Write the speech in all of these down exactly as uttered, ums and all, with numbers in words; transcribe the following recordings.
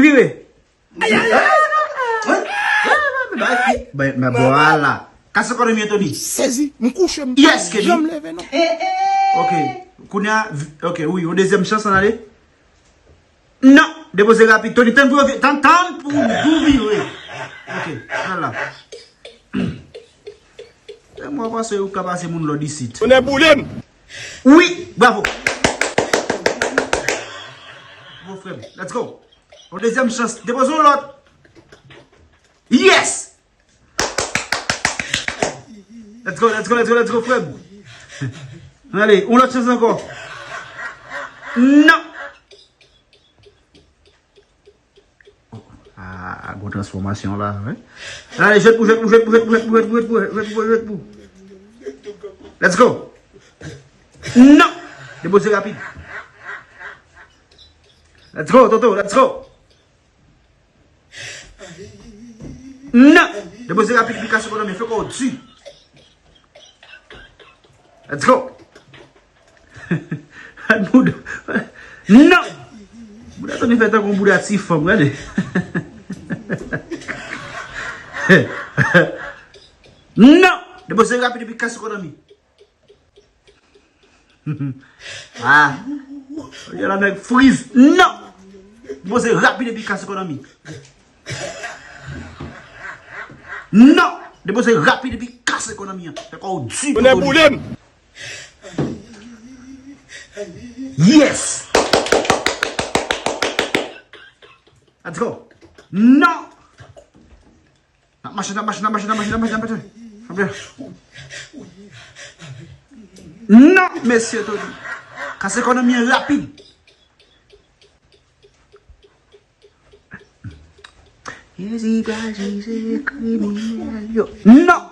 Vire. Ay, ay, ay. Ben, ben, vwala. Kase kò nan men Tony. Sezi, m kouche, m pa janm leve non. Ok. Kounye a, ok, wi, yon dezyèm chans, ann ale. Non, depoze rapid. Tony, tann pou yo vi-, tann, tann pou, pou vire. Ok, vwala. E mwen panse ou ka pase moun lòd isit. Tonnè boule m! Wi, bravo. Bon, frè m, let's go. Yon dezyèm chans. Depoze yon lòt. Yes! Let's go, let's go, let's go, let's go, frè m. Ale, yon lòt chans ankò. Non! Ah, gon transfòmasyon la, wi. Ale, jwèt pou, jwèt pou, jwèt pou, jwèt pou, jwèt pou, jwèt pou, jwèt pou, jwèt pou, jwèt pou. Let's go. Non! Depoze rapid. Let's go, Toto, let's go. Non! Depoze rapid, epi kase kò nan men, fè kò w di. Let's go! Bouda. Non! Bouda Tony fè tankou yon bouda ti fanm, gade. Non! Depoze rapid epi kase kò nan men. Ah! Yo la nèg friz. Non! Depoze rapid epi kase kò nan men. Non! Depoze rapid epi kase kò nan men an. Fè kò w di. Tonnè boule m! Yes! Let's go! Non! N ap mache, n ap mache, n ap mache, n ap mache, n ap mache, n ap mache. Non, mesye Tony. Kase kò nan men an rapid. Jezi pral jije kriminèl yo. Non!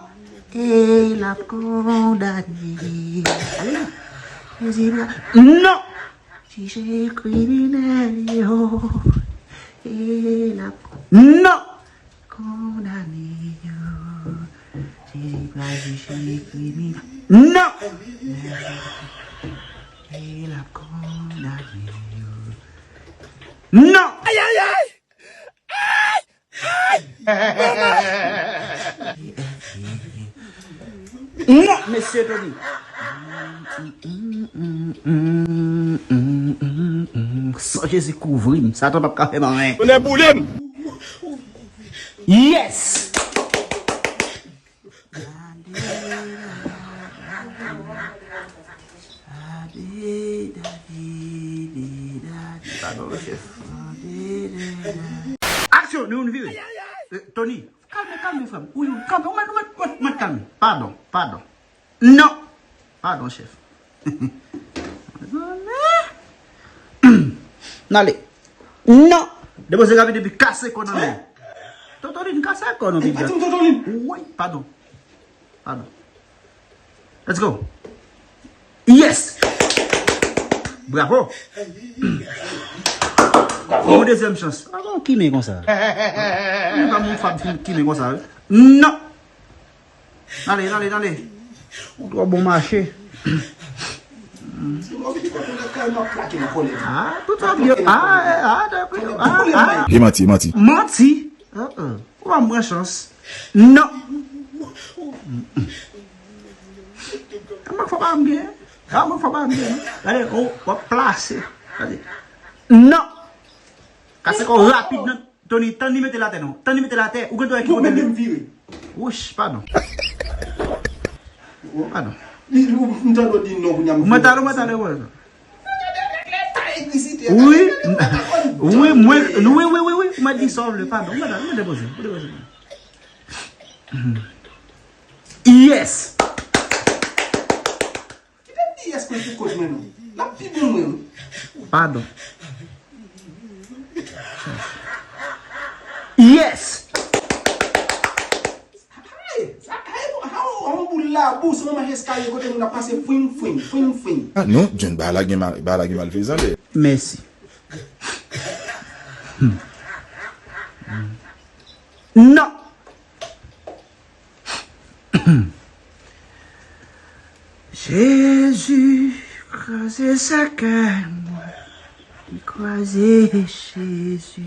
E l ap kondane. Ale. Jezi pral. Non! Jije kriminèl yo. E l ap. Non! Kondane yo. Jezi pral jije kriminèl. Non! E l ap kondane yo. Non! Ay, ay, ay! Non, mesye Tony. San Jezi kouvri m, Satan p ap ka fè m anyen. Tonnè boule m! Yes! Padon, chèf. Aksyon, nou vire. Eh, Tony, kalme, kalme, frè m. Wi, wi, kalme, ou mèt, ou mèt, ou mèt, ou mèt kalme. Padon, padon. Non. Padon, chèf. N ale. Non. Depoze rapid epi kase kò nan men. Totonin, kase kò nan men. Wi, padon. Padon. Let's go. Yes! Bravo! Yon dezyèm chans. Pa bon kimen konsa. Mwen pa moun fab kimen konsa, wi. Non! N ale, n ale, n ale. Ou twò bon mache. Ah, tout sa byen. Ah, ah, ah, ah, ah. E manti, e manti. Manti. Uh-uh. Ou pa m pran chans. Non. Mwen fò pa m gen. Ah, mwen fò pa m gen. Gade, ou w ap plase. Gade. Non. Kase kò w rapid nan. Tony, tann li mete l atè non. Tann li mete l atè. Ou gen dwa ki kote l. Wouch, padon. Padon. Li, li, m tande w di non kounye a, m. Mwen tande, mwen tande, mwen. Wi, wi, mwen, wi, wi, wi, wi, ou mèt di sa w vle, padon, ou mèt, ou mèt depoze, ou depoze. Yes! Kite m di yes mwen pou koz mwen non. L ap pi bon mwen wi. Padon. Yes! Hey, sa, hey, how, how boul labou, se yon mach eskalye kote moun ap pase fwim, fwim, fwim, fwim. Ah non, John, bagay la gen mal, bagay la gen malfezan dèyè. Mèsi. Non. Jezi kraze sèkèy mwen. Li kraze Jezi.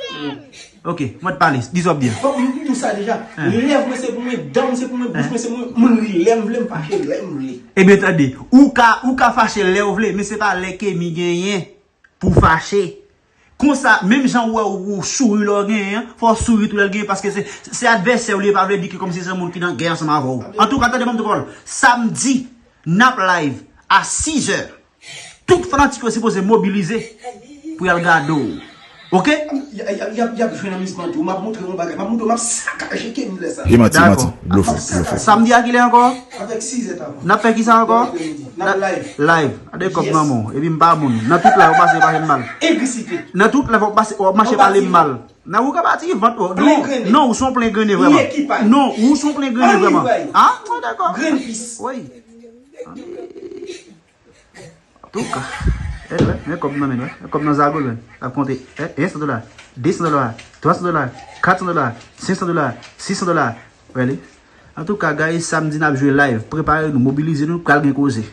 Ok, mwen t pale, di sa w ap di a. Fòk m di w sa deja. Lèv mwen se pou mwen, dan m se pou mwen, bouch mwen se pou mwen. Mwen ri lè m vle, m fache lè m vle. Ebyen tande, ou ka, ou ka fache lè w vle, men se pa lè Kemi genyen pou fache. Konsa, menm jan ou wè ou, ou souri lè w genyen an, fò w souri tou lè l genyen, paske se, se advèsè w li ye, pa vle di ke kòmsi se moun ki nan gè ansanm avè w. Antouka, tande ban m tou pawòl. Samdi, n ap live a sizè. Tout fanatik yo sipoze mobilize pou y al gade w. Ok? Y, y, y, y ap jwenn amizman tou. M ap montre yon bagay. M ap montre w, m ap sakaje Kemi lè sa. E manti, manti. Dakò. Blofè, blofè. Samdi a kilè ankò? Avèk sizè tavan. N ap fè kisa ankò? N ap live. Live. Gade kòb nan men w. Epi m pa moun. Nan tout live w pase, pase m mal. Egrisite. Nan tout live w pase, w ap mache pale m mal. Nan ou ka pati vant ou. Non, non, ou son plen grennen vrèman. Non, ou son plen grennen vrèman. Ah, mwen dakò. Grenn pis. Wi. Antouka. Eh, wè, men kòb nan men, wè. Men kòb nan zago, wè. L ap konte. Eh, yen san dola. De san dola. Twa san dola. Kat san dola. Senk san dola. Sis san dola. Wè li. Antouka, guys, samdi n ap jwe live. Prepare nou, mobilize nou, pral gen koze.